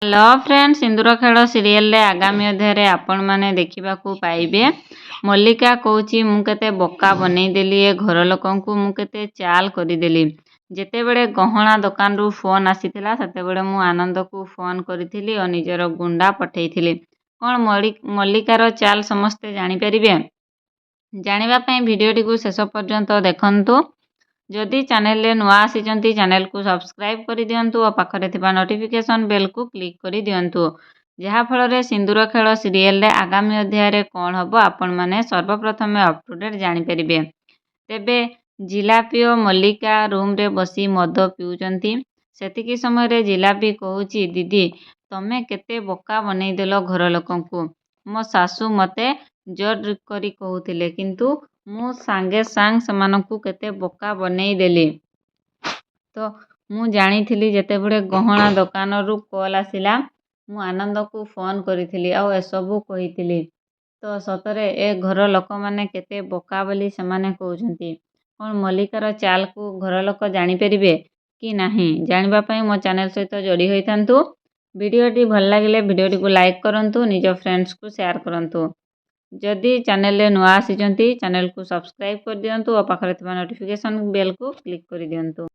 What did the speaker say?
Hello friend, ସିନ୍ଦୁର ଖେଳ ସିରିଏଲରେ ଆଗାମୀ ଅଧ୍ୟାୟରେ ଆପଣମାନେ ଦେଖିବାକୁ ପାଇବେ, ମଲ୍ଲିକା କହୁଛି, "ମୁଁ କେତେ ବୋକା ବନେଇଦେଲି ଏ ଘର ଲୋକଙ୍କୁ, ମୁଁ କେତେ ଚାଲ କରିଦେଲି। ଯେତେବେଳେ ଗହଣା ଦୋକାନରୁ ଫୋନ୍ ଆସିଥିଲା, ସେତେବେଳେ ମୁଁ ଆନନ୍ଦକୁ ଫୋନ୍ କରିଥିଲି ଓ ନିଜର ଗୁଣ୍ଡା ପଠେଇଥିଲି।" କ'ଣ ମଲ୍ଲିକାର ଚାଲ ସମସ୍ତେ ଜାଣିପାରିବେ? ଜାଣିବା ପାଇଁ ଭିଡ଼ିଓଟିକୁ ଶେଷ ପର୍ଯ୍ୟନ୍ତ ଦେଖନ୍ତୁ। ଯଦି ଚ୍ୟାନେଲରେ ନୂଆ ଆସିଛନ୍ତି, ଚ୍ୟାନେଲକୁ ସବସ୍କ୍ରାଇବ୍ କରିଦିଅନ୍ତୁ ଓ ପାଖରେ ଥିବା ନୋଟିଫିକେସନ୍ ବେଲ୍କୁ କ୍ଲିକ୍ କରିଦିଅନ୍ତୁ, ଯାହାଫଳରେ ସିନ୍ଦୁର ଖେଳ ସିରିଏଲରେ ଆଗାମୀ ଅଧ୍ୟାୟରେ କ'ଣ ହେବ, ଆପଣମାନେ ସର୍ବପ୍ରଥମେ ଅପ୍ ଟୁ ଡେଟ୍ ଜାଣିପାରିବେ। ତେବେ ଜିଲାପି ଓ ମଲ୍ଲିକା ରୁମ୍ରେ ବସି ମଦ ପିଉଛନ୍ତି। ସେତିକି ସମୟରେ ଜିଲାପି କହୁଛି, "ଦିଦି, ତମେ କେତେ ବୋକା ବନେଇଦେଲ ଘର ଲୋକଙ୍କୁ। ମୋ ଶାଶୁ ମୋତେ ଜୋର କରି କହୁଥିଲେ, କିନ୍ତୁ ମୁଁ ସାଙ୍ଗେ ସାଙ୍ଗ ସେମାନଙ୍କୁ କେତେ ବୋକା ବନେଇଦେଲି। ତ ମୁଁ ଜାଣିଥିଲି, ଯେତେବେଳେ ଗହଣା ଦୋକାନରୁ କଲ୍ ଆସିଲା, ମୁଁ ଆନନ୍ଦକୁ ଫୋନ୍ କରିଥିଲି ଆଉ ଏସବୁ କହିଥିଲି। ତ ସତରେ ଏ ଘର ଲୋକମାନେ କେତେ ବୋକା ବୋଲି ସେମାନେ କହୁଛନ୍ତି।" କ'ଣ ମଲ୍ଲିକାର ଚାଲକୁ ଘର ଲୋକ ଜାଣିପାରିବେ କି ନାହିଁ? ଜାଣିବା ପାଇଁ ମୋ ଚ୍ୟାନେଲ୍ ସହିତ ଯୋଡ଼ି ହୋଇଥାନ୍ତୁ। ଭିଡ଼ିଓଟି ଭଲ ଲାଗିଲେ ଭିଡ଼ିଓଟିକୁ ଲାଇକ୍ କରନ୍ତୁ, ନିଜ ଫ୍ରେଣ୍ଡସ୍କୁ ସେୟାର କରନ୍ତୁ। ଯଦି ଚ୍ୟାନେଲରେ ନୂଆ ଆସିଛନ୍ତି, ଚ୍ୟାନେଲକୁ ସବସ୍କ୍ରାଇବ୍ କରିଦିଅନ୍ତୁ ଓ ପାଖରେ ଥିବା ନୋଟିଫିକେସନ୍ ବେଲ୍କୁ କ୍ଲିକ୍ କରିଦିଅନ୍ତୁ।